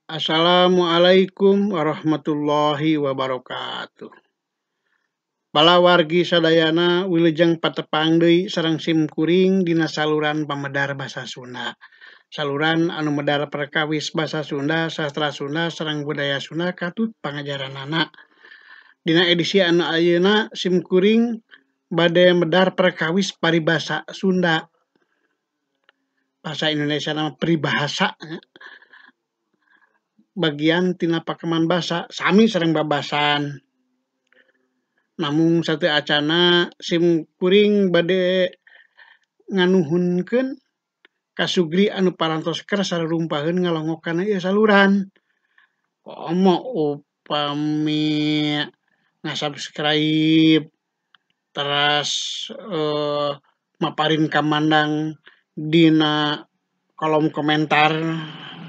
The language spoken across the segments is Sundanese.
Assalamualaikum warahmatullahi wabarakatuh. Palawargi sadayana wilujeng patepang deui sareng sim kuring dina saluran pamedar basa Sunda. Saluran anu medar perkawis basa Sunda, sastra Sunda sareng budaya Sunda katut pangajaranana. Dina edisi anu ayeuna sim kuring bade medar perkawis paribasa Sunda. Bahasa Indonesia nama peribahasa. Bagian tina pakeman basa sami sareng babasan. Namung sateu acana sim kuring bade nganuhunkeun ka Sugri anu parantos kersa rumpaheun ngalongok kana ieu saluran. Komo upami ngasubscribe teras maparin kamandang dina kolom komentar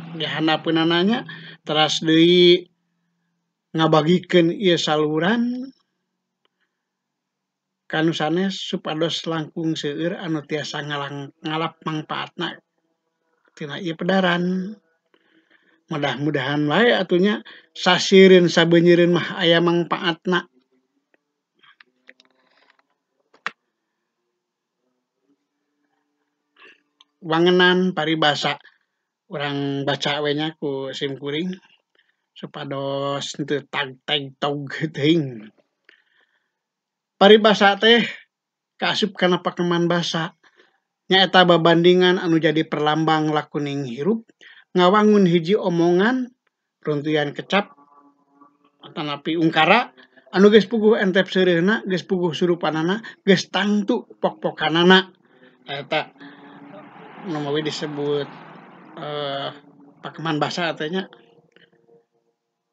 di handapeunana nya, teras deui ngabagikeun ieu saluran ka nu sanes supados langkung seueur anu tiasa ngalap mangpaatna tina ieu pedaran. Mudah-mudahan wae atuh nya sasireun sabeunyereun mah aya mangpaatna. Wangenan paribasa urang baca we nya ku sim kuring supados henteu tag teg tog teuing. Paribasa teh kaasup kana pakeman basa, nyaeta babandingan anu jadi perlambang lakuning hirup, ngawangun hiji omongan, runtuyan kecap atanapi ungkara anu geus puguh entep seureuhna, geus puguh surupanana, geus tangtu pok-pokanana. Eta nu mawi disebut pakeman basa teh nya.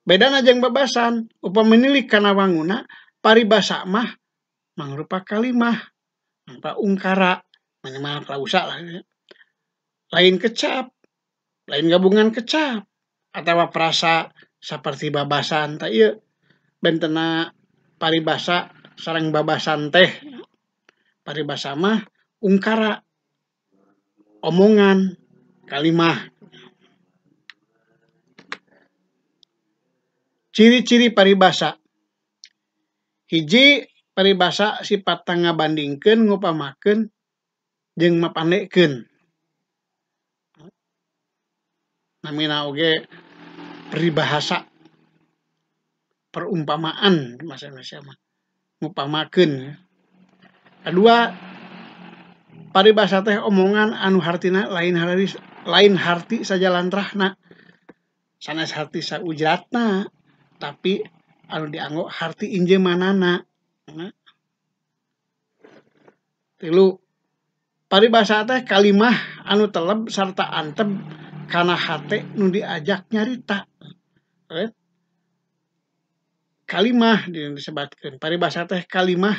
Bedana jeung babasan, upami nilik kana wanguna, paribasa mah mangrupa kalimah, mangrupa ungkara, minimal klausa lah. Lain kecap, lain gabungan kecap atawa frasa saperti babasan teh ieu bentena paribasa sareng babasan teh. Paribasa mah ungkara, omongan, kalimah. Ciri-ciri paribasa. Hiji, paribasa sipatna ngabandingkeun, ngupamakeun jeung mapandekeun. Namina oge peribahasa, perumpamaan bahasa Indonesia mah, ngupamakeun. Kadua, paribasa teh omongan anu hartina lain harti sajalantrahna, sanes harti saujratna, tapi anu dianggo harti injemanana. Tilu, paribasa teh kalimah anu teleb sarta antep kana hate nu diajak nyarita. Kalimah disebatkeun paribasa teh kalimah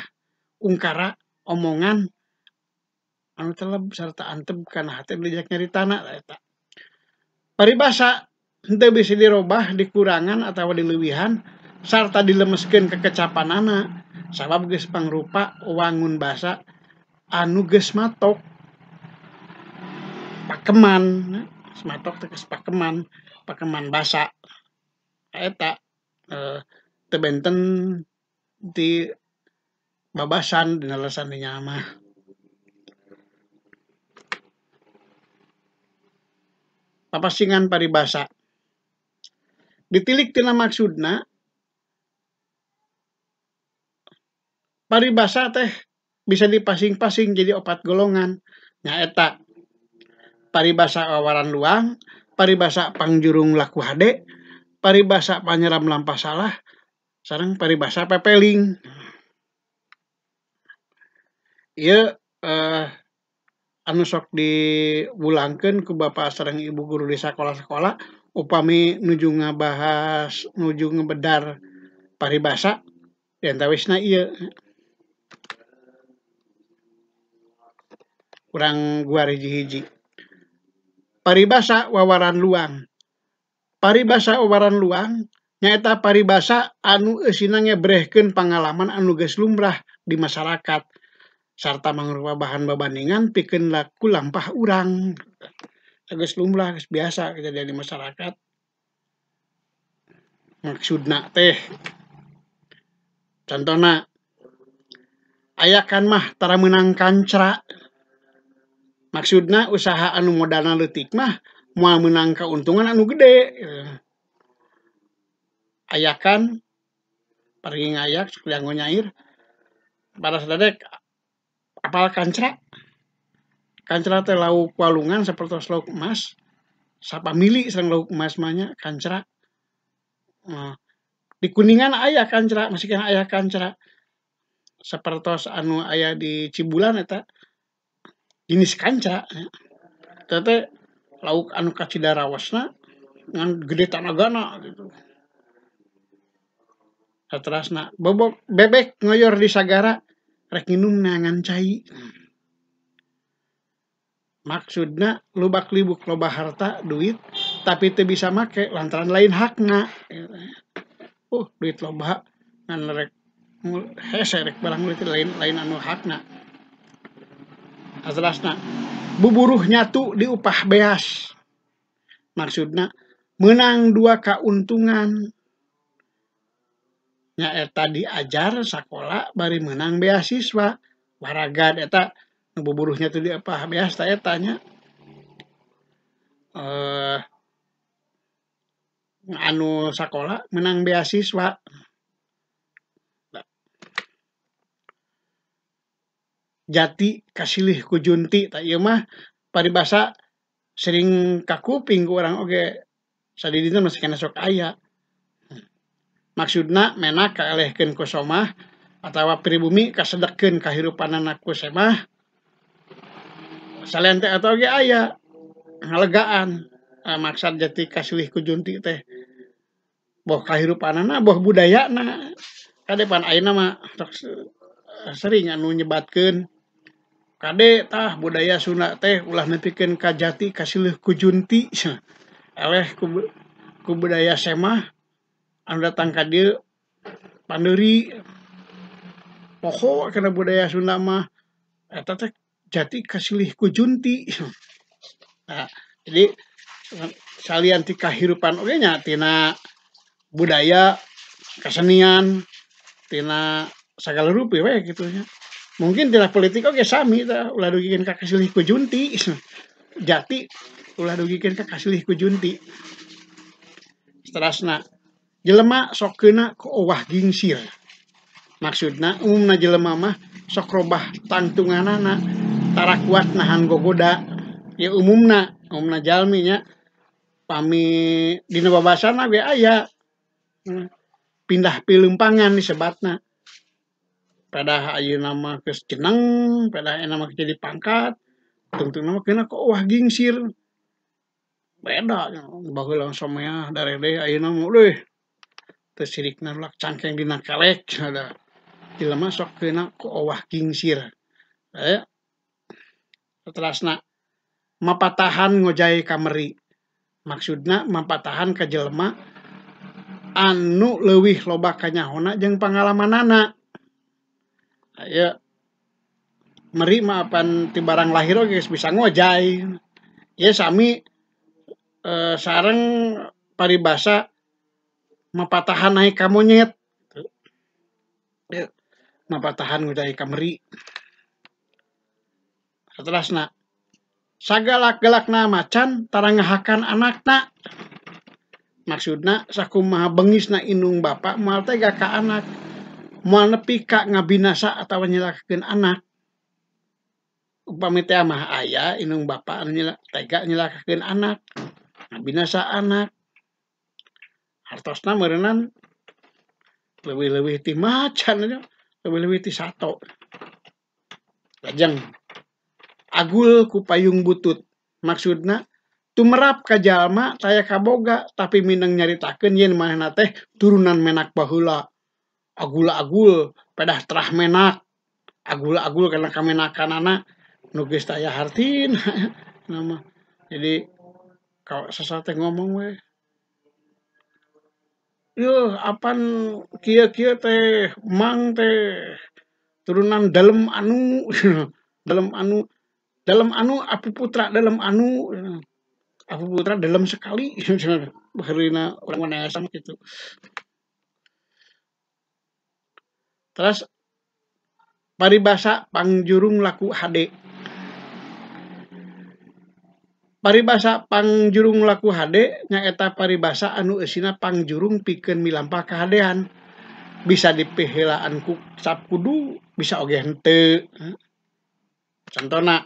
ungkara omongan anu teleb sarta antep kana hate nu diajak nyaritana eta. Paribasa henteu bisa dirobah, dikurangan atawa dileuwihan sarta dilemeskeun kekecapanana sabab geus pangrupa wangun basa anu geus matok pakeman. Matok teh geus pakeman, pakeman basa eta teu benten di babasan dina lesan dinya mah. Papasingan paribasa ditilik tina maksudna, paribasa teh bisa dipasing-pasing jadi opat golongan, nyaeta paribasa wawaran luang, paribasa pangjurung laku hade, paribasa panyeram lampah salah, sareng paribasa pepeling. Ieu anu sok diwulangkeun ku bapak sareng ibu guru di sakola-sakola upami nuju ngabahas, nuju ngebedar paribasa diantawisna ieu. Urang guar hiji-hiji. Paribasa wawaran luang. Paribasa wawaran luang nyaeta paribasa anu eusina ngebrehkeun pangalaman anu geus lumrah di masyarakat sarta mangrupa bahan babandingan pikeun laku lampah urang. Geus lumrah, geus biasa kejadian di masyarakat. Maksudna teh contohna ayakan mah tara meunang kancra. Maksudna usaha anu modalna leutik mah moal meunang kauntungan anu gede. Ayakan pergi ngayak sok dianggo nyair baras dadek apal kancra. Kancra teh lauk walungan sapertos lauk emas. Sapamili sareng lauk emas mah nya kancra. Di Kuningan aya kancra, masih keneh aya kancra. Sapertos anu aya di Cibulan eta jenis kancra. Eta teh lauk anu kacida rawasna ngan gede tanagana gitu. Saterasna bobok bebek ngoyor di sagara rek nginum neangan cai. Maksudna lubak libuk loba harta duit tapi teu bisa make lantaran lain hakna. Duit loba ngan rek hese rek barang duit lain anu hakna. Saterasna buburuh nyatu diupah beas. Maksudna meunang dua kauntungan. Nyaeta diajar sakola bari meunang beasiswa. Waragad eta nu buburuh nyatu diupah beas ta eta nya. Anu sakola meunang beasiswa. Jati kasilih ku junti tah ieu mah paribasa sering kakuping ku urang oge sadidinten masih keneh sok aya. Maksudna menak kaelehkeun ku somah atawa pribumi kasedekkeun kahirupanana ku semah. Salian teh eta oge aya ngalegaan maksad jati kasilih ku junti teh boh kahirupanana boh budayana. Kade pan ayeuna mah sering anu nyebatkeun kade tah budaya Sunda teh ulah nepikeun ka jati kasilih ku junti. Eleh ku budaya semah anu datang ka dieu pandeuri poho kana budaya Sunda mah eta teh jati kasilih ku junti. Nah, jadi salian ti kahirupan oge nya tina budaya kesenian tina sagala rupi we kitu nya. Mungkin tina politik oge sami tah ulah dugikeun ka kasilih ku junti. Jati ulah dugikeun ka kasilih ku junti. Saterasna jelema sok keuna ku owah gingsir. Maksudna umumna jelema mah sok robah tangtunganana tara kuat nahan gogoda. Ya umumna jalmi nya pami dina babasana ge aya pindah pilempangan disebatna. Pedah ayeuna mah geus jeneng, pedah ayeuna mah jadi pangkat, tungtungna mah keuna ku owah gingsir. Beda baheula someah darede ayeuna mah leuh teu sirikna lak cangkeng dina kelek cenah. Jelema sok keuna ku owah gingsir. Saterasna mapatahan ngojay ka meri. Maksudna mapatahan ka jelema anu leuwih loba kanyahona jeung pangalamanana. Aya meri mah apan ti barang lahir oge geus bisa ngojay. Ieu sami sareng paribasa mapatahan naik ka monyet. Mapatahan ngojay ka meri. Saterasna sagalak-galakna macan tara ngahakan anakna. Maksudna sakumaha bengisna indung bapa moal tega ka anak. Moal nepi ka ngabinasa atawa nyilakakeun anak. Upami teh mah aya indung bapa anu tega nyilakakeun anak, ngabinasa anak. Hartosna meureunnan leuwih-leuwih ti macan, leuwih-leuwih ti sato. Lajeng agul ku payung butut. Maksudna tumerap ka jalma taya kaboga tapi mineng nyaritakeun yen manehna teh turunan menak baheula. Agul-agul pedah terah menak. Agul-agul kana kamenakanana nu geus taya hartina nama. Jadi ka sasate ngomong we. Yuh apan kieu-kieu teh mang teh turunan dalem anu dalem anu api putra dalem anu. Abu Putra dalam sekali baheurina urang mah sama kitu. Terus paribasa pangjurung laku hade. Paribasa pangjurung laku hade nyaeta paribasa anu eusina pangjurung pikeun milampah kahadean. Bisa dipiheulaan ku cap kudu, bisa oge henteu. Contona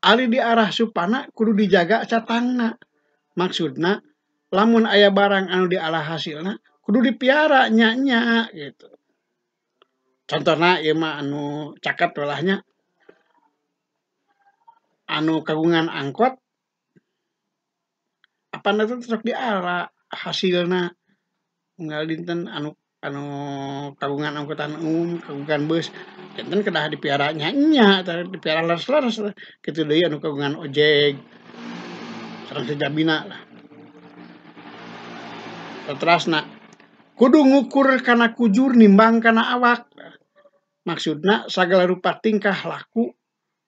ari diarah supana kudu dijaga catangna. Maksudna lamun aya barang anu dialah hasilna kudu dipiara nya-nya gitu. Contohna ieu mah anu caket welahnya anu kagungan angkot apana teh sok diara hasilna unggal dinten anu kagungan angkutan umum, kagungan bus janten kedah dipiara nya-nya dipiara leres-leres kitu deui anu kagungan ojek sareng sajabina lah. Saterasna kudu ngukur kana kujur nimbang kana awak. Maksudna sagala rupa tingkah laku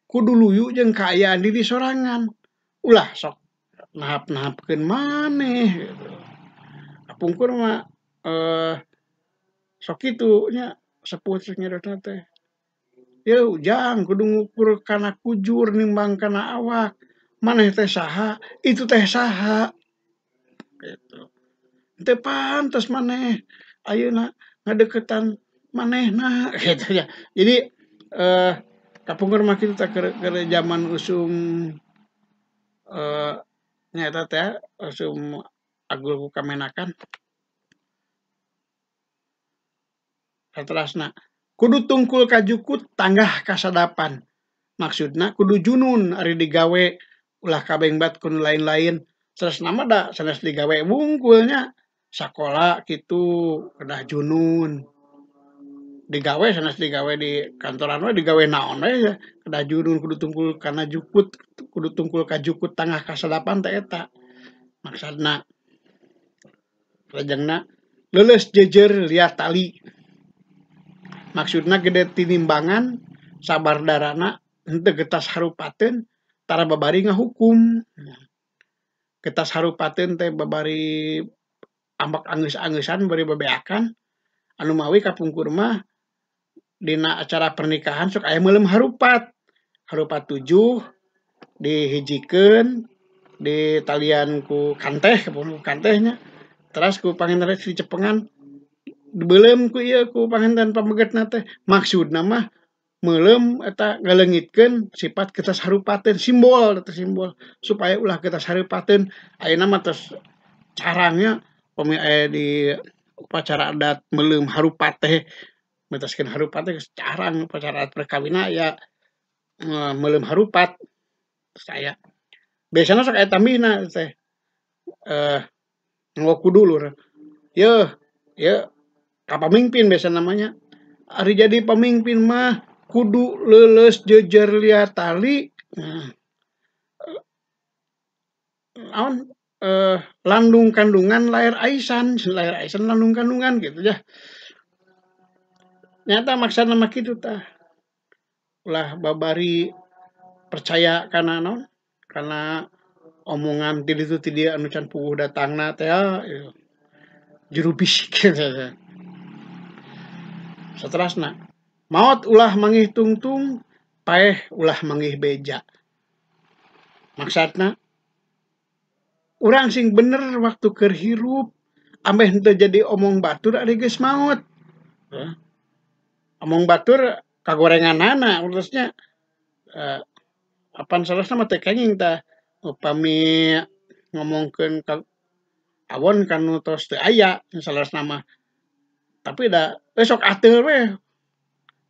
kudu luyu jeung kaayaan diri sorangan. Ulah sok nahap-nahapkeun maneh gitu. Kapungkur mah sok kitu nya sepuh teh nyariosna teh. Yeuh ujang kudu ngukur kana kujur nimbang kana awak. Maneh teh saha, itu teh saha. Gitu. Teu pantes maneh ayeuna ngadeukeutan manehna gitu ya. Jadi kapungkur mah kitu teh keur jaman usum nyaeta teh usum agul ku kamenakan. Saterasna kudu tungkul kajukut tanggah kasadapan. Maksudna kudu junun ari digawe ulah kabengbat ku nu lain-lain. Sanesna mah da sanes digawe wungkulnya sakola kitu kedah junun. Digawe sanes digawe di kantoran we digawe naon we kedah junun kudu tungkul kana jukut kudu tungkul kajukut tanggah kasadapan teh eta. Maksudna lajengna leuleus jejer liat tali. Maksudna gede tinimbangan sabar darana henteu getas harupateun tara babari ngahukum. Getas harupateun teh babari ambek angeus-angeusan bari bebeakan anu mawi kapungkur mah dina acara pernikahan sok aya meuleum harupat. Harupat 7 dihijikeun ditalian ku kanteh ku kantehnya teras ku panganten dicepengan dibeuleum ku ieu ku panganten pamegetna teh. Maksudna mah meuleum eta ngaleungitkeun sifat getas harupateun simbol eta simbol supaya ulah getas harupateun. Ayeuna mah tos carangnya pami aya di upacara adat meuleum harupat teh metaskeun harupat teh carang upacara adat perkawinan aya meuleum harupat terus aya biasana sok aya tambihna teh nggo kudu lur yeuh yeuh ka pamimpin biasa namanya ari jadi pamimpin mah kudu leuleus jejer liat tali naon landung kandungan lahir aisan landung kandungan gitu ya. Nyata maksana mah kitu tah ulah babari percaya kana naon kana omongan ti ditu ti dieu anu can puguh datangna teh juru bisik. Saterasna maot ulah manggih tungtung paeh ulah manggih beja. Maksudna urang sing bener waktu keur hirup ambeh henteu jadi omong batur ari geus maot. Omong batur kagorenganana urusnya apan salasna mah teu kenging tah upami ngomongkeun ka awon kanu tos teu aya salasna mah. Tapi da sok ateul we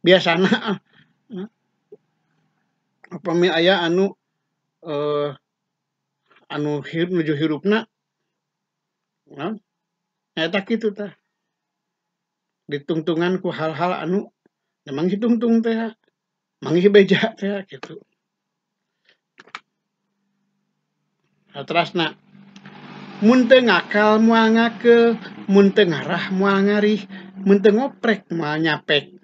biasana upami aya anu anu nuju hirupna naon nyaeta kitu tah ditungtungan ku hal-hal anu manggih tungtung teh manggih beja teh kitu. Saterasna mun teu ngakal moal ngakeul, mun teu ngarah moal ngarih, mun teu ngoprek moal nyapek.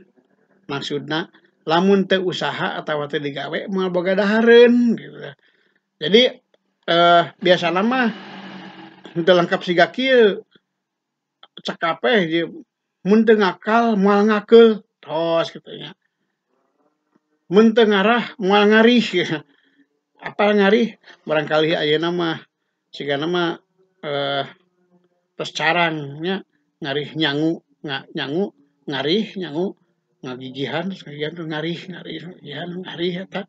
Maksudna lamun teu usaha atawa teu digawe moal boga dahareun gitu. Jadi biasana mah henteu lengkap siga kieu. Cekap we mun teu ngakal moal ngakeul tos kitu nya. Mun teu ngarah moal ngarih. Apal ngarih barangkali ayeuna mah sigana mah tos carang nya ngarih nyangu nyangu ngarih nyangu ngagigihan ngagigihan ngarih ngarih ngagigihan ngarih eta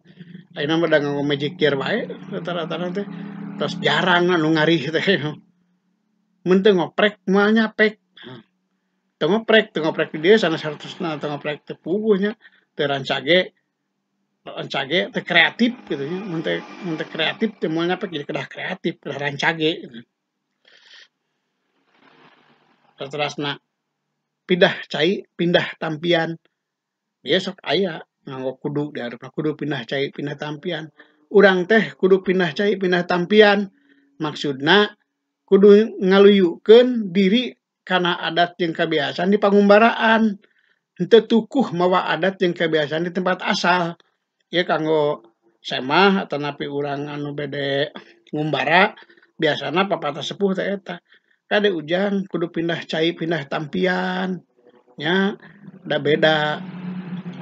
ayeuna mah da nganggo magic gear wae rata-rata teh tos jarang anu ngarih teh. Mun teu ngoprek moal nyapek. Teu ngoprek di dieu sanes hartosna teu ngoprek teu puguh nya teu rancage rancage teu kreatif kitu nya. Mun teu kreatif teu moal nyapek jadi kedah kreatif kedah rancage. Saterasna pindah cai pindah tampian. Ieu sok aya nganggo kudu di hareup kudu pindah cai pindah tampian. Urang teh kudu pindah cai pindah tampian. Maksudna kudu ngaluyukeun diri kana adat jeung kabiasaan di pangumbaraan. Henteu tukuh mawa adat jeung kabiasaan di tempat asal. Ieu kanggo semah atanapi urang anu bede ngumbara biasana papatah sepuh teh eta. Kade ujang kudu pindah cai pindah tampian nya da beda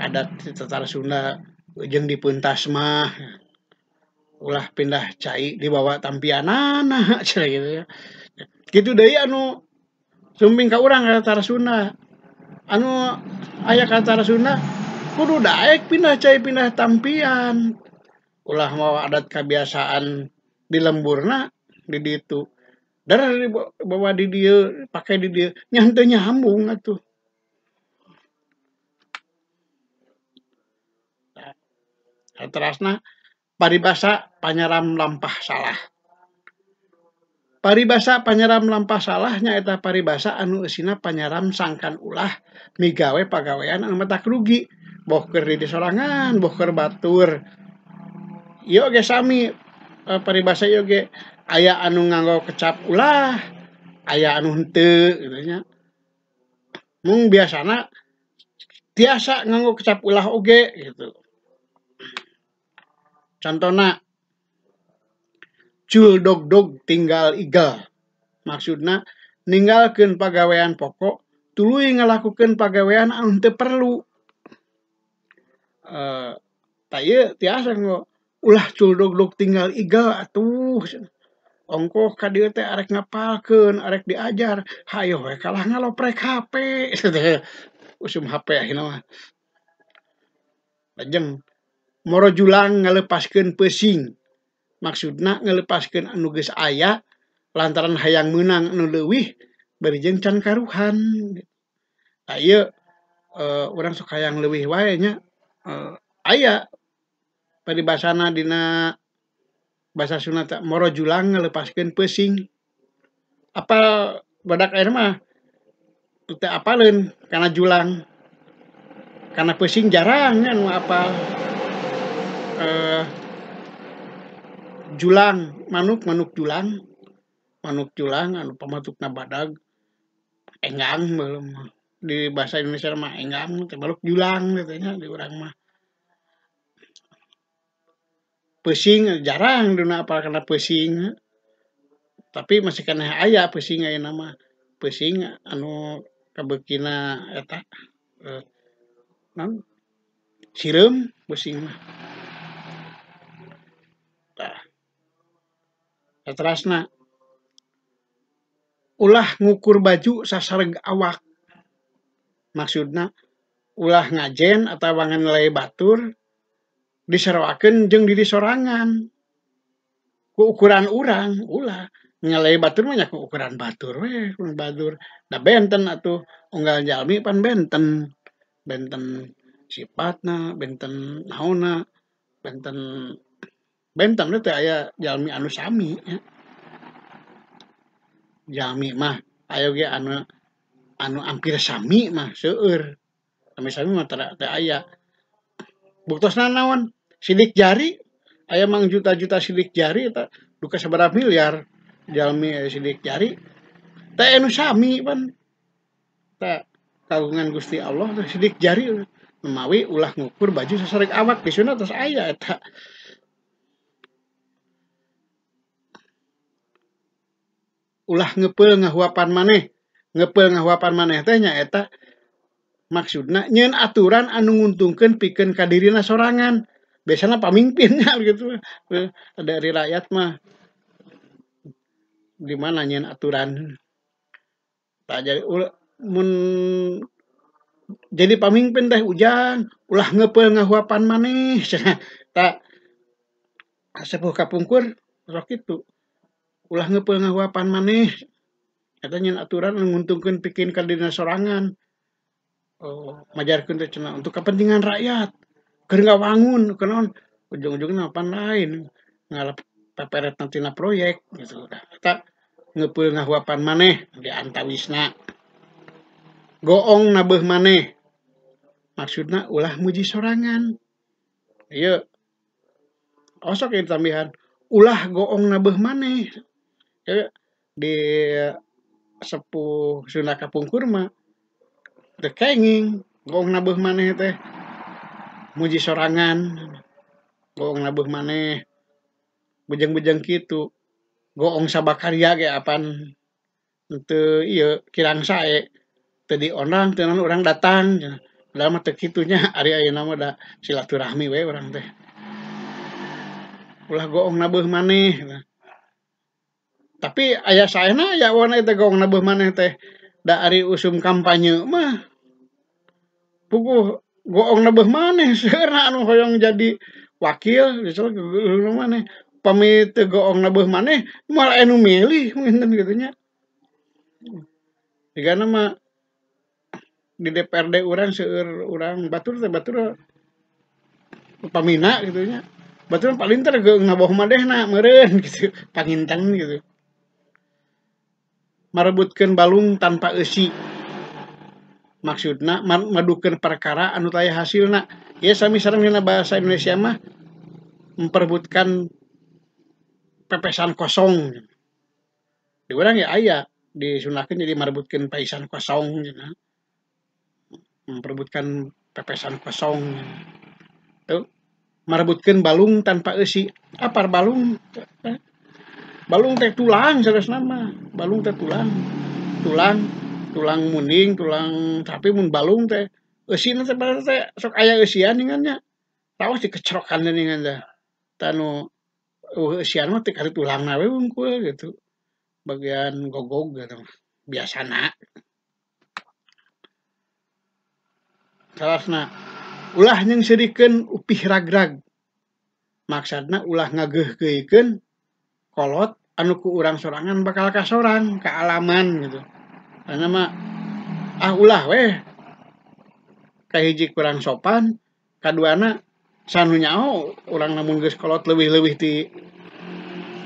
adat di tatar Sunda jeung dipeuntas mah ulah pindah cai dibawa tampianana cenah kitu ya. Kitu deui anu sumping ka urang ka tatar Sunda anu aya ka tatar Sunda kudu daek pindah cai pindah tampian ulah mawa adat kabiasaan di lemburna di ditu dar dibawa di dieu pake di dieu nya henteu nyambung atuh. Saterasna paribasa panyaram lampah salah. Paribasa panyaram lampah salah nyaeta paribasa anu eusina panyaram sangkan ulah migawe pagawean anu matak rugi boh keur di sorangan boh keur batur. Ieu oge sami paribasa ieu oge aya anu nganggo kecap ulah aya anu henteu kitu nya. Mung biasana tiasa nganggo kecap ulah oge gitu. Contona cul dog-dog tinggal igel. Maksudna ninggalkeun pagawean pokok tuluy ngalakukeun pagawean anu teu perlu. Tah ieu tiasa nganggo ulah cul dog-dog tinggal igel atuh. Ongkoh ka dieu teh arek ngapalkeun, arek diajar, hayoh we kalah ngaloprek HP. Usum HP ayeuna mah. Lajeng moro julang ngalepaskeun peusing. Maksudna ngalepaskeun anu geus aya lantaran hayang meunang anu leuwih bari jeung can karuhan. Tah ieu urang sok hayang leuwih wae nya. Aya paribasana dina basa Sunda teh moro julang ngalepaskeun peusing. Apal badak ayeuna mah teu apaleun kana julang. Kana peusing jarang nya nu apal. Julang manuk julang anu pamatukna badag enggang belum di bahasa Indonesia mah enggang teh baluk julang kitu nya di urang mah. Peusing jarang dina apal kana peusing tapi masih keneh aya peusing ayeuna mah peusing anu kabeukina eta naon sireum peusing mah. Tah saterasna ulah ngukur baju sasareg awak. Maksudna ulah ngajen atawa nganilai batur diseroakeun jeung diri sorangan ku ukuran urang. Ulah nilai batur mah nya ku ukuran batur we, ukuran batur da benten atuh unggal jalmi pan benten benten sifatna benten naonna benten benten teh aya jalmi anu sami nya. Jalmi mah aya ge anu hampir sami mah seueur sami-sami mah teu aya. Buktosna naon sidik jari aya mang juta-juta sidik jari eta duka sabaraha miliar jalmi aya sidik jari teh anu sami pan. Tah kagungan Gusti Allah teh sidik jari mawi ulah ngukur baju sasarek awak di Sunda tos aya eta. Ulah ngepeul ngahuapan maneh. Ngepeul ngahuapan maneh teh nyaeta maksudna nyeun aturan anu nguntungkeun pikeun ka dirina sorangan. Biasana pamimpinnya gitu. Dari rakyat mah di mana nyeun aturan. Tah jadi mun jadi pamimpin teh ujang ulah ngepeul ngahuapan maneh cenah. Tah sepuh kapungkur sok kitu. Ulah ngepeul ngahuapan maneh. Eta nyeun aturan anu nguntungkeun pikeun ka dirina sorangan. Oh, majarkeun teh cenah untuk kepentingan rakyat. Keur ngawangun kunaon ujung-ujungna pan lain ngalap peperet tina proyek gitu. Eta ngepeul ngahuapan maneh di antawisna. Goong nabeuh maneh. Maksudna ulah muji sorangan. Ieu osok ieu tambihan ulah goong nabeuh maneh. Ieu di sepuh Sunda kapungkur mah teu kenging goong nabeuh maneh teh muji sorangan. Goong nabeuh maneh bejeng-bejeng kitu. Goong sabakarya ge apan teu ieu kirang sae. Teu diondang teu naon urang datang. Padahal mah teu kitu nya ari ayeuna mah da silaturahmi we urang teh. Ulah goong nabeuh maneh. Tapi aya saena aya wana teh goong nabeuh maneh teh da ari usum kampanye mah puguh goong nabeuh maneh seueurna anu hoyong jadi wakil misalnya maneh. Pami teu goong nabeuh maneh moal aya nu milih mungkin kitu nya. Jigana mah di DPRD urang seueur urang batur teh batur pamina kitu nya. Batur paling teh geung ngaboh manehna meureun kitu panginten gitu. Marebutkeun balung tanpa eusi. Maksudna madukeun perkara anu taya hasilna. Ieu sami sareng dina bahasa Indonesia mah memperebutkan pepesan kosong. Di urang ya aya disunahkeun jadi marebutkeun paisan kosong cenah. Memperebutkan pepesan kosong. Tuh, marebutkeun balung tanpa eusi. Apar balung? Balung teh tulang sanesna mah. Balung teh tulang. Tulang munding, tulang tapi mun balung teh eusina teh teh sok aya eusian ningan nya. Raos dikecerokan ningan teh. Tah nu eusian mah teh kari tulangna we wungkul gitu. Bagian gogog gitu biasana. Salasna ulah nyeungseurikeun upih ragrag. Maksudna ulah ngageuhkeuikeun kolot anu ku urang sorangan bakal kasorang, kaalaman gitu. Karena mah ah ulah weh. Kahiji kurang sopan, kaduana sanu nyaho urang lamun geus kolot leuwih-leuwih ti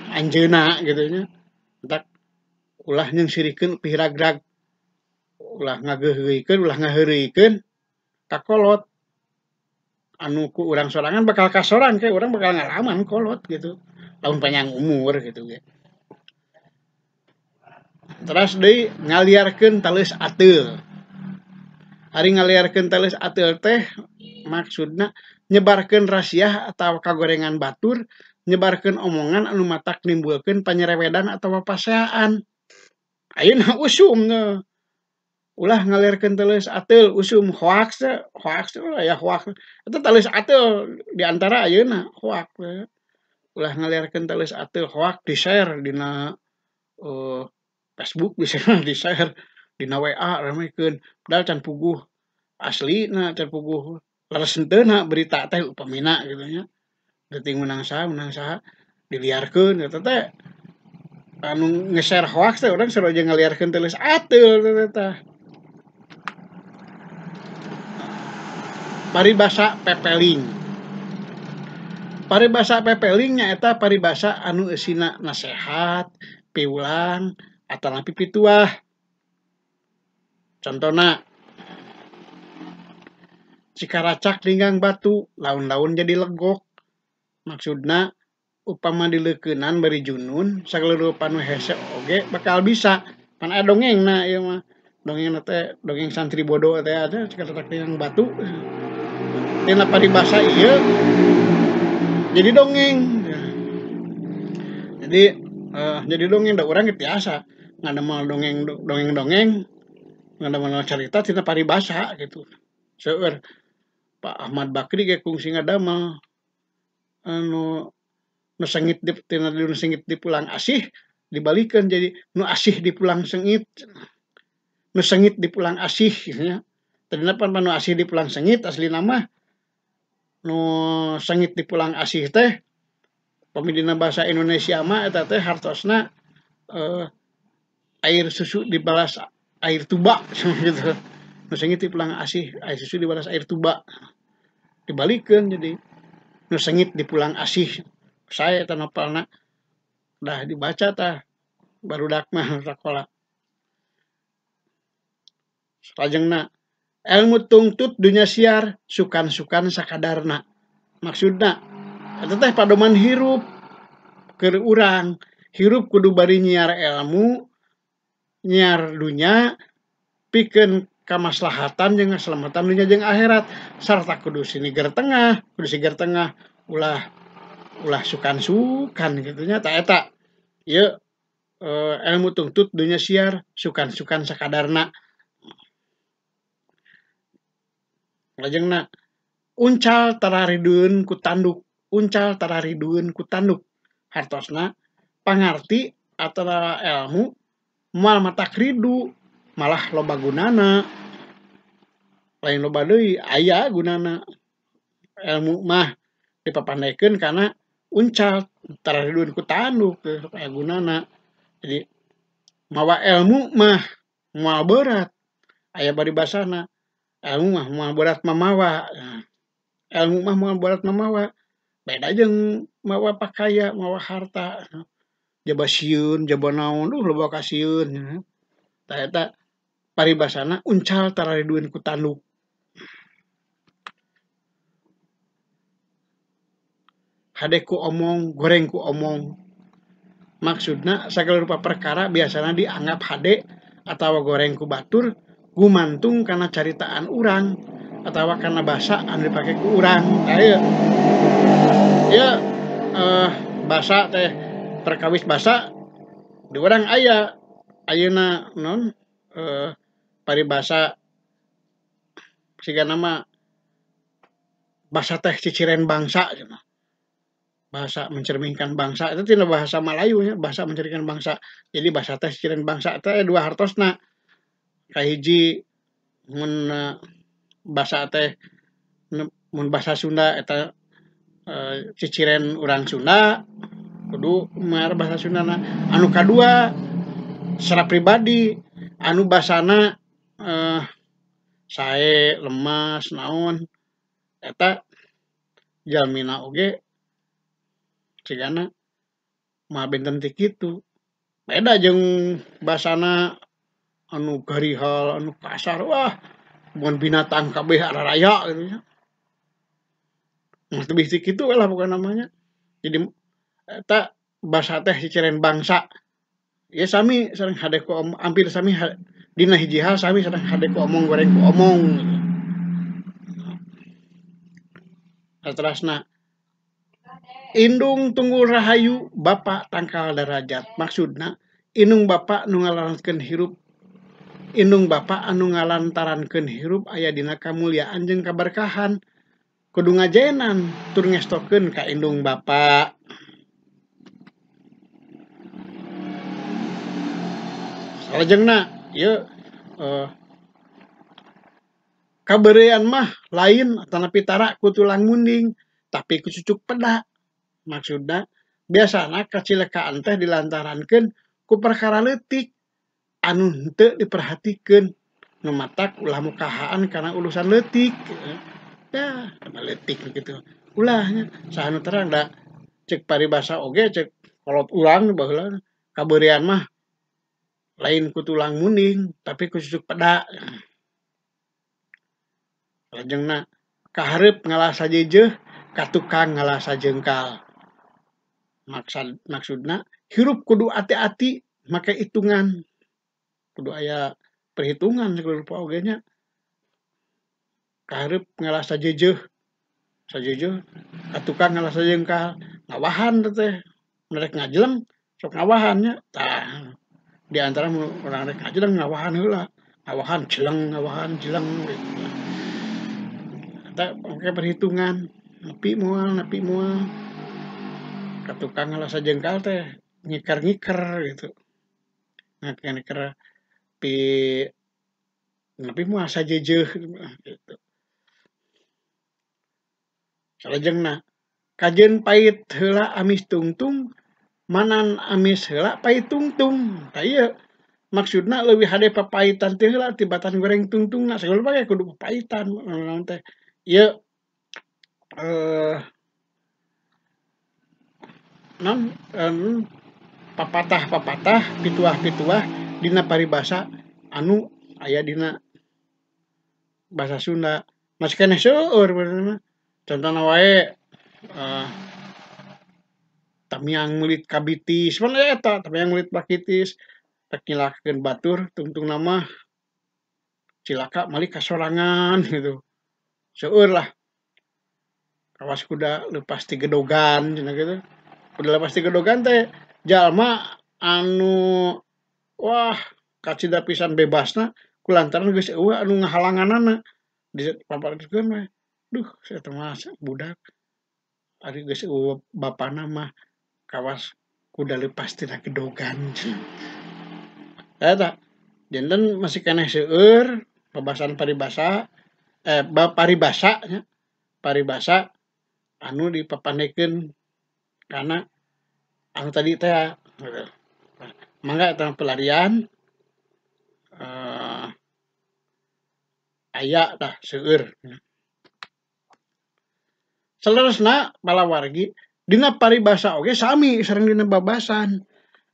anjeunna gitu nya. Entak ulah nyeungsirikeun upih ragrag. Ulah ngageuheuikeun, ulah ngaheureuykeun ka kolot. Anu ku urang sorangan bakal kasorang ke urang bakal ngalaman kolot gitu. Lamun panjang umur gitu ge. Terus deui ngaliarkeun taleus ateul. Ari ngaliarkeun taleus ateul teh maksudna nyebarkeun rasiah atawa kagorengan batur, nyebarkeun omongan anu matak nimbulkeun panyerewedan atawa paseaan. Ayeuna usum teh. Ulah ngaliarkeun taleus ateul usum hoaks teh, hoaks teh aya hoaks. Eta taleus ateul di antara ayeuna hoaks. Ulah ngaliarkeun taleus ateul hoaks di-share dina Facebook bisa di-share dina WA ramekeun. Padahal can puguh aslina, can puguh leres henteuna berita teh upamina kitu nya. Geuting menang saha diliarkeun eta teh anu nge-share hoaks teh urang sarua jeung ngaliarkeun taleus ateul teh tah. Paribasa pepeling. Paribasa pepeling nyaeta paribasa anu eusina nasehat, piulang, atanapi pituah. Contona cikaracak linggang batu, laun-laun jadi legok. Maksudna upama dileukeunan bari junun, sagala rupa nu hese oge bakal bisa. Pan aya dongengna ieu mah. Dongengna teh dongeng santri bodoh teh ada cikaracak linggang batu. Dina paribasa ieu jadi dongeng. Jadi jadi dongeng da urang ge tiasa. ngadamel dongeng-dongeng ngadamel carita tina paribasa gitu. Seueur Pak Ahmad Bakri ge kungsi ngadamel anu nu sengit di tina nu sengit di pulang asih dibalikeun jadi nu asih di pulang sengit. Nu sengit di pulang asih gitu nya. Tadina pan nu asih di pulang sengit aslina mah nu sengit di pulang asih teh pami dina bahasa Indonesia mah eta teh hartosna air susu dibalas air tuba gitu. Nu sengit di pulang asih, air susu dibalas air tuba. Dibalikeun jadi nu sengit di pulang asih. Saya eta novelna dah dibaca tah barudak mah sakola. Salajengna ilmu tungtut dunya siar sukan-sukan sakadarna. Maksudna eta teh padoman hirup keur urang, hirup kudu bari nyiar ilmu, nyiar dunya pikeun kamaslahatan jeung kaselamatan dunya jeung akhirat sarta kudu siniger tengah, kudu siger tengah ulah ulah sukan-sukan kitu nya ta eta. Ieu ilmu tungtut dunya siar sukan-sukan sakadarna. Lajengna uncal tararideun ku tanduk, uncal tararideun ku tanduk. Hartosna pangarti atawa ilmu moal matak ridu malah loba gunana. Lain loba deui aya gunana. Ilmu mah dipapandekeun kana uncal tararideun ku tanduk aya gunana. Jadi mawa ilmu mah moal berat aya paribasana. Ilmu mah moal berat mamawa. Ilmu mah moal berat mamawa. Beda jeung mawa pakaya, mawa harta. Jaba sieun, jaba naon, loba kasieun. Tah eta paribasana uncal tararidueun ku tanduk. Hade ku omong, goreng ku omong. Maksudna sagala rupa perkara biasana dianggap hade atawa goreng ku batur gumantung kana caritaan urang atawa kana basa anu dipake ku urang. Tah ieu. Ieu basa teh perkawis basa di urang aya ayeuna non paribasa sigana mah basa teh ciciren bangsa cenah. Bahasa mencerminkan bangsa itu tina bahasa Melayu nya, bahasa mencerminkan bangsa. Jadi bahasa teh ciciren bangsa teh dua hartosna. Kahiji mun basa teh mun basa Sunda eta ciciren urang Sunda kudu mar bahasa Sundana. Anu kadua secara pribadi anu basana sae lemas naon eta jalmina oge cigana mah benten ti kitu. Beda jeung basana anu garihal, anu kasar, wah mun binatang kabeh araraya gitu nya. Lebih ti kitu lah pokona namanya. Jadi eta basa teh ciciren bangsa. Ya sami sareng hade ku hampir sami dina hiji hal sami sareng hade ku omong goreng ku omong gitu. Saterasna indung tunggul rahayu bapa tangkal darajat. Maksudna indung bapa nu ngalantarkeun hirup, indung bapa anu ngalantarankeun hirup aya dina kamuliaan jeung kaberkahan. Kudu ngajenan tur ngestokeun ka indung bapa. Salajengna ieu kaberean mah lain atanapi tara ku tulang munding tapi ku cucuk peda. Maksudna biasana kacilekaan teh dilantarankeun ku perkara leutik anu henteu diperhatikeun nu matak ulah mukahaan kana urusan leutik. Dah, kana leutik kitu. Ulah nya saha nu terang da cek paribasa oge cek kolot urang baheula kaberean mah lain ku tulang munding tapi ku cucuk peda. Lajengna kahareup ngalah sajejeuh ka tukang ngalah sajengkal. Maksudna hirup kudu ati-ati make hitungan. Kudu aya perhitungan sagala rupa oge nya. Kahareup ngalah sajejeuh, sajejeuh ka tukang ngalah sajengkal, ngawahan teh rek ngajeleng sok ngawahan nya. Tah Di antara urang rek ngajeleng ngawahan heula, ngawahan jeleng gitu. Eta oke perhitungan, nepi moal ka tukang ngala sajengkal teh ngiker-ngiker gitu. Ngiker pi nepi moal sajejeuh gitu. Salajengna kajeun pait heula amis tungtung, manan amis heula pait tungtung. Tah ieu maksudna leuwih hade papaitan teh heula tibatan goreng tungtungna sagala bae kudu papaitan naon teh. Ieu non papatah-papatah, pituah-pituah dina paribasa anu aya dina basa Sunda. Masih keneh seueur benerna. Contona wae tamiang meulit kabitis, pan aya eta tamiang meulit kabitis. Rek nyilakakeun batur tungtungna mah cilaka malik kasorangan gitu. Seueur lah. Kawas kuda leupas ti gedogan cenah kitu. Kuda lepas ti gedogan teh jalma anu wah kacida pisan bebasna kulantaran geus eueuh anu ngahalanganana. Dipaparkeun we. Duh eta mah budak ari geus eueuh bapana mah kawas kuda lepas tina gedogan. Eta janten masih keneh seueur pabasan paribasa paribasa nya paribasa anu dipapandekeun kana anu tadi teh gitu. Mangga eta pelarian aya tah seueur. Saleresna palawargi dina paribasa oge sami sareng dina babasan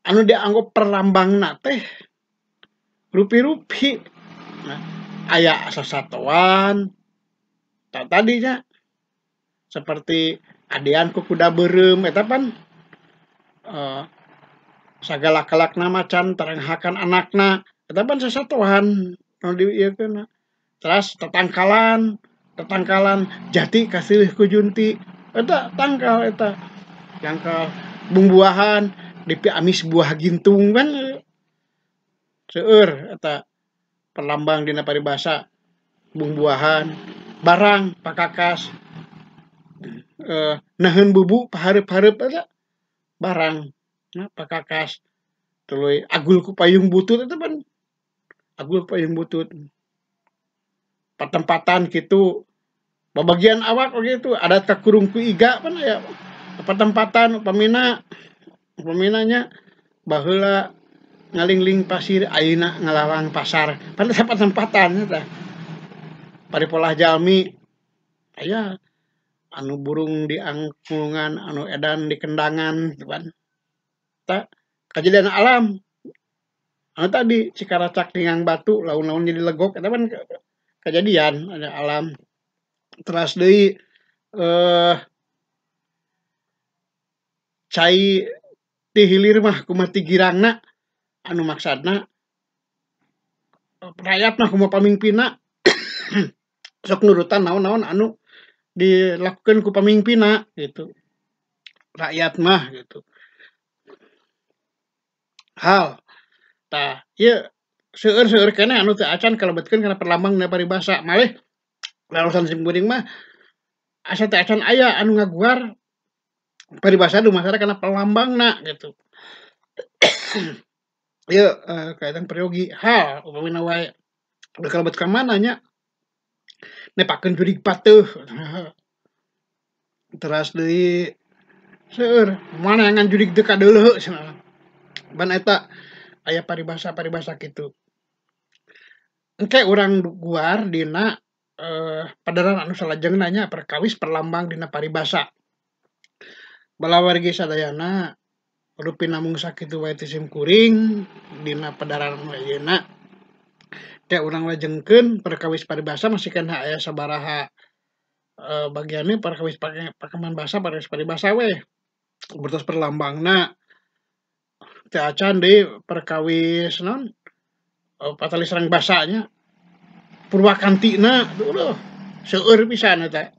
anu dianggo perlambangna teh rupi-rupi. Nah, aya sasatoan tah tadinya seperti adean ku kuda beureum eta pan sagala-kalakna macan taranghakan anakna eta pan sasatoan nu diieukeunna. Teras tatangkalan jati kasilih ku junti eta tangkal eta jangkal bumbuahan dipi amis buah gintung kan seueur eta perlambang dina paribasa bumbuahan barang pakakas naheun bubu pahareup-hareup eta barang pakakas tuluy agul ku payung butut eta pan agul payung butut patempatan kitu babagian awak oge itu adat kakurung ku iga pan aya patempatan upamina nya baheula ngalingling pasir ayeuna ngalalang pasar pan eta patempatan eta paripolah jalmi aya anu burung di angkungan anu edan di kendangan gitu kan ta kajadian alam anu tadi cikaracak tingang batu laun-laun jadi legok eta pan kejadian ada alam. Teras deui cai ti hilir mah kumaha ti girangna anu maksudna rakyat mah kumaha pamingpinna sok nurutan naon-naon anu dilakukan ku pamingpinna gitu rakyat mah gitu hal tah ieu seueur-seueur keneh anu teu acan kalebetkeun kana perlambang dina paribasa malih lalosan simkuring mah asa teu acan aya anu ngaguar paribasa dumasar kana perlambangna gitu. Ieu kaitan peryogi hal upamina wae kalebet ka mana nya nepakeun jurig pateuh teras deui seueur manaangan jurig teu kadeuleuh cenah ban eta aya paribasa-paribasa kitu. Engke urang guar dina padaran anu salajengna nya perkawis perlambang dina paribasa. Balawargi sadayana rupina mung sakitu wae ti simkuring dina padaran anu ayeuna. Teh urang lajengkeun perkawis paribasa masih keneh aya sabaraha bagianna perkawis pakeman basa perkawis paribasa we. Bertos perlambangna teu acan deui perkawis naon patalis sareng basa nya purwakantina duh seueur pisan eta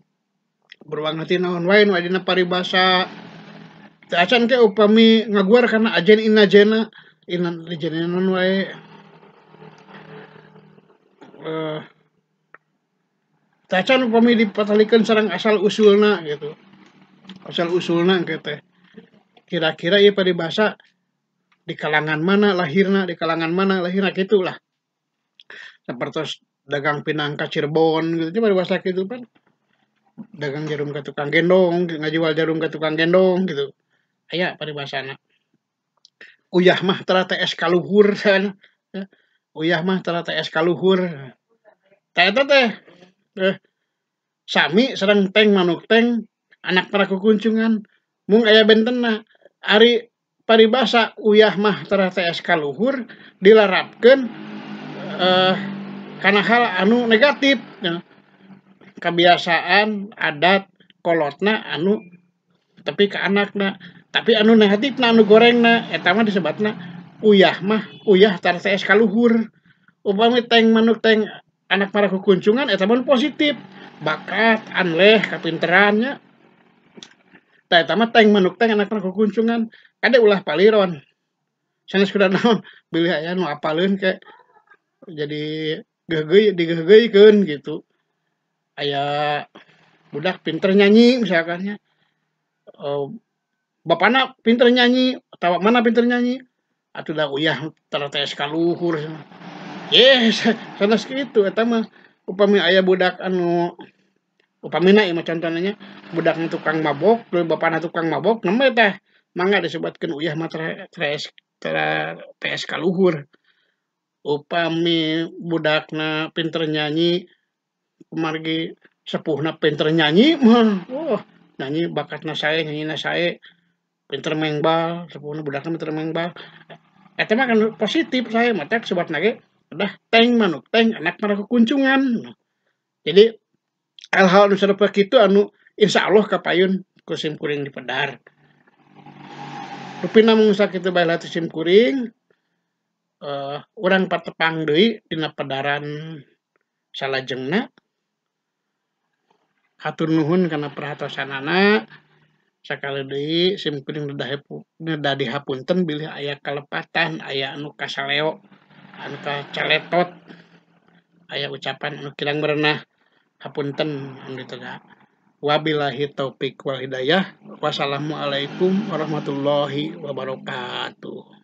purwakanti naon wae nu aya dina paribasa teu acan teh upami ngaguar kana ajen inajena inan dijadian wae tacan upami dipatalikeun sareng asal usulna gitu. Asal usulna engke teh. Kira-kira ieu paribasa di kalangan mana lahirna, di kalangan mana lahirna kitu lah. Sapertos dagang pinang ka Cirebon gitu paribasa kitu pan. Dagang jarum ka tukang gendong, ngajual jarum ka tukang gendong gitu. Aya paribasana. Uyah mah tara tees ka luhur kan. Uyah mah tara tees ka luhur. Tah eta teh sami sareng teng manuk teng anak para kukuncungan mung aya bentenna. Ari paribasa uyah mah tara tees ka luhur dilarapkeun kana hal anu negatif ya. Kebiasaan adat kolotna anu tapi ka anakna tapi anu negatifna anu gorengna eta mah disebatna uyah mah uyah tara tees ka luhur. Upami teng manuk teng anak para kukuncungan eta mah positif bakat anleh kapinterannya. Tah eta mah teng manuk teng anak para kukuncungan kade ulah paliron sanes kuda naon bilih aya nu apaleun ke jadi geugeuy digeugeuikeun gitu. Aya budak pinter nyanyi misalkan nya, bapana pinter nyanyi atawa mana pinter nyanyi atuh da uyah tara tees ka luhur. Yes, sanes kitu eta mah upami aya budak anu upamina ieu mah contona nya budak nu tukang mabok, bapana tukang mabok nembe tah mangga disebatkeun uyah mah tara tees ka luhur. Upami budakna pinter nyanyi kumargi sepuhna pinter nyanyi mah, wah nyanyi bakatna sae, nyanyina sae, pinter mengbal, sepuhna budakna pinter mengbal. Eta mah kan positif sae matak sebatna ge udah teng manuk teng anak mah kukuncungan. Jadi hal-hal anu sarupa kitu anu insyaallah kapayun ku sim kuring dipedar. Rupina mung sakitu bae lah sim kuring. Urang patepang deui dina pedaran salajengna. Hatur nuhun kana perhatosanana. Sakali deui sim kuring nedah dihapunten bilih aya kalepatan, aya anu kasaleo, anu kacaletot, aya ucapan anu kirang merenah. Hapunten anu ditega. Wabillahi taufik wal hidayah. Wassalamualaikum warahmatullahi wabarakatuh.